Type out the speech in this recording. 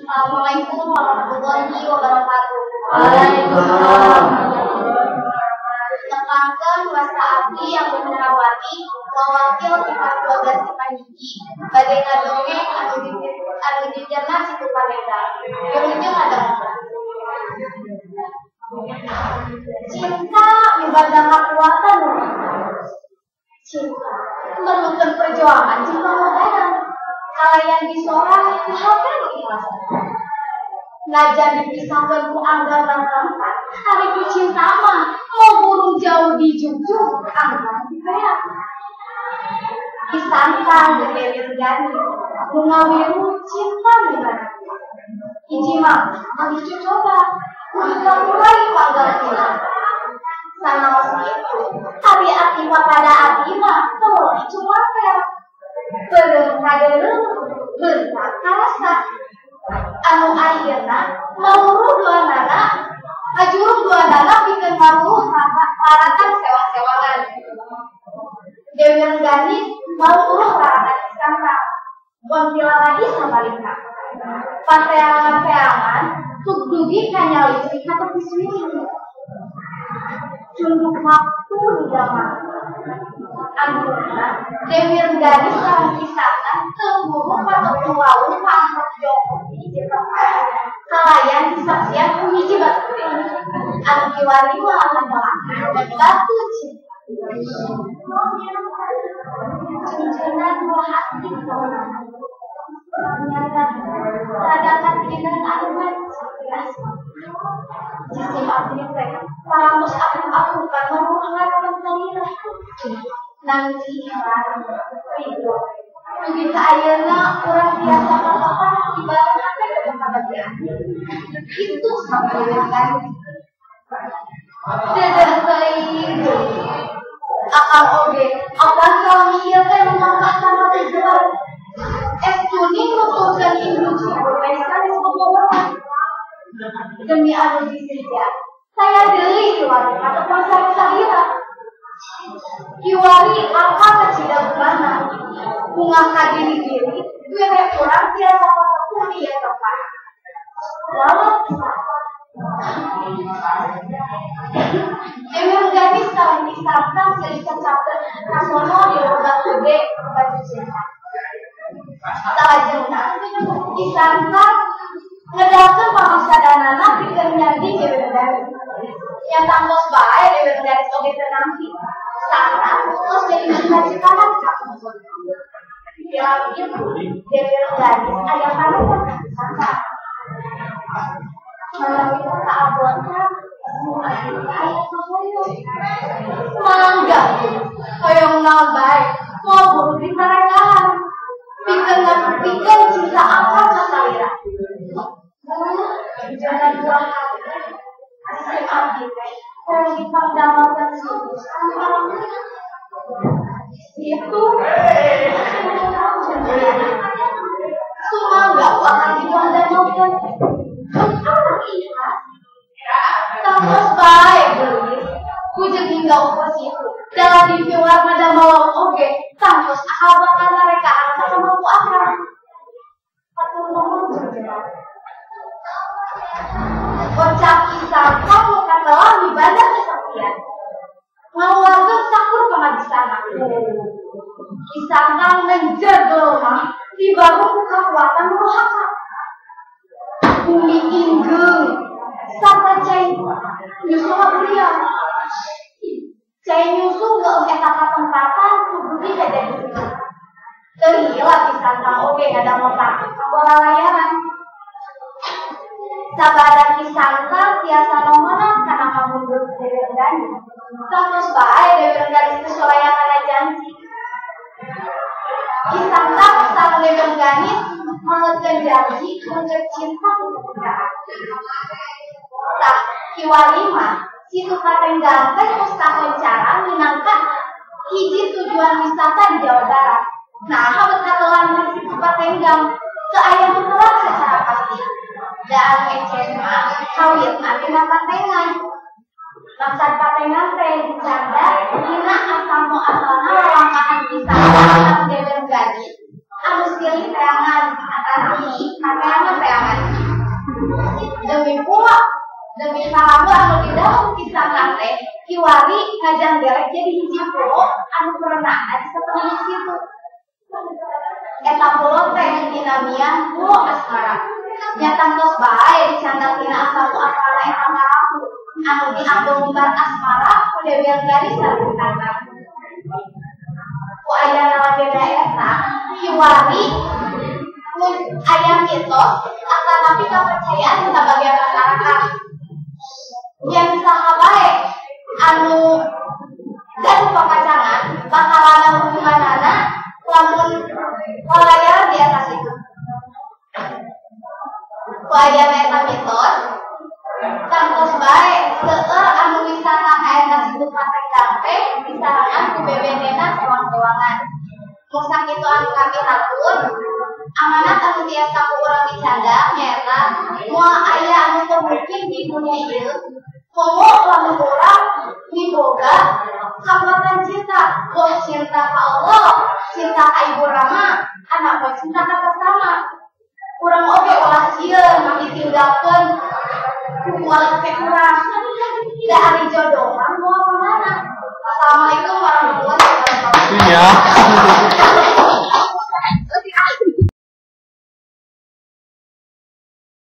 Assalamualaikum warahmatullahi wabarakatuh. Waalaikumsalam. Tepangkeun wasta abdi yang Munawati, mewakil kelas 12 IPA hiji, bade ngadongeng anu dicerna Situ Patenggang. Wilujeng ngadongeng. Cinta mibaga kakuatan. Cinta memerlukan perjuangan jeung pengorbanan. Kalayan disorang hate nu ikhlas. Najan dipisahkeun ku anggar tempat, ari ku cinta mah mau burung jauh dijunjung anggar dipeak. Disantang jeung Dewi Renggani, nu ngawiru cinta mibana. Hiji mah geus cocoba, kudu mulai ku anggar tina. Sanaos kitu, ari abdi pada abdi mah teu dicumater. Beureum kadeuleu, beuntak karasa. Anu akhirna maluruh duanana, ngajuruk duanana pikeun maluruh laratan sewang-sewangan. Dewi Renggani maluruh laratan Isanta, mun lagi sabalika. Pateangan-teangan tug dugi ka nyalistrik ka tepi suwiring. Cunduk waktu di zaman. Anggurna Dewi Renggani sareng Isanta teu buru patok wawuh pangkat jongkok di hiji tempat. Kalayan disaksian ku hiji batu gede. Anu kiwari mah batu cinta. Junjunan hati ternyata rada katinan anu manis. Jisim abdi teh parantos apuk-apukan maruh ngarapan salira. Nangsi larang ridho. Dugi ka ayeuna urang biasa patokan di bareng hate ke kabagian. Kitu sampai Renggani. Dedeh teuing akang oge apan salami ieu teh lumangkah tanpa tujuan. Es tuning nuturkeun induk subur sanes bobogohan. Demi anu diseja, saya deui kiwari ataupun salira. Kiwari akang kacida gumana. Bunga kadiri-diri, duwe urang tiasa patepuh di ieu tempat. Walau pisan. Dewi Renggani sareng Isanta silih cecapkeun kasono di lembah gede batu cinta. Salajengna Isanta ngedalkeun pamasadanana pikeun nyandi Dewi Renggani. Nya tangtos bae Dewi Renggani oge teu nampi. Sareng tos jadi cita-citana kapungkur. Dalam itu Dewi Renggani aya panutan ka Isanta. Melalui kaabotan aya kahoyong. Mangga hoyong naon bae moal buru ditarekahan. Pikeun ngatupikeun cinta akang ka salira. Jangan dua hati. Sistem abdi teh hoyong dipangdamelkeun sudus anu alhamdulillah. Situ sumangga akan dipangdamelkeun. Tangtos bae geulis kujeng hingga ukur situ dalam diri warna damawang oge tangtos akal bakal narekaan sakamampu akal. Hatur nuhun junjunan. Kocap Isanta nu katelah mibanda kesaktian. Ngaluarkeun sakur pangabisana. Isanta nenjer golomah dibaru ku kakuatan rohaka. Bumi inggeung sarta cai nyusu kaburian. Cai nyusu geus eta katempatan kudu jadi kitu. Teu hilap Isanta oge ngadamel tangkap kanggo lalayaran. Sabada Isanta tiasa nongona kana kamundur Dewi Renggani. Tangtos bae Dewi Renggani teu solayangana janji. Isanta sareng Dewi Renggani maleutkeun janji untuk cinta kemudian. Tah kiwari mah Situ Patenggang teh mustahil cara minangka hiji tujuan wisata di Jawa Barat. Nah, bet katelan di Situ Patenggang teu aya nu terang secara pasti. Da anu ecen mah kawitna tina patengan. Maksad patengan teh dicanda dina asal muasalna lalangkahan wisata sareng Dewi Renggani anu silih teangan atanapi kateangan teangan. Kiwari ngajanggelek jadi hiji pulo anu berenang di satengah situ. Eta pulo teh dinamian Pulo Asmara. Nya tangtos bae dicandak tina asal ku asmara eta parahu anu dianggo ngumbar asmara ku Dewi Rengganis sareng Tantang. Ku ayana legenda eta kiwari aya mitos atanapi kapercayaan sabagian masyarakat. Yen saha bae anu gaduh papacangan bakalan hukumanana lamun lalayaran di atas itu. Ku ayana eta mitos tangtos bae seueur anu wisata ka eta situ Pateng Ganteng disarangan ku bebendena sewang-sewangan. Mung sakitu anu kapihatur, amanat anu tiasa ku urang dicandak nyaeta moal aya anu teu mungkin di dunia ieu komo lamun urang miboga kakuatan cinta, boh cinta ka Allah, cinta ka Ibu Rama, anak boh cinta ka sesama. Urang oge ulah sieun mah ditinggalkeun ku moal hate urang. Da ari jodoh mah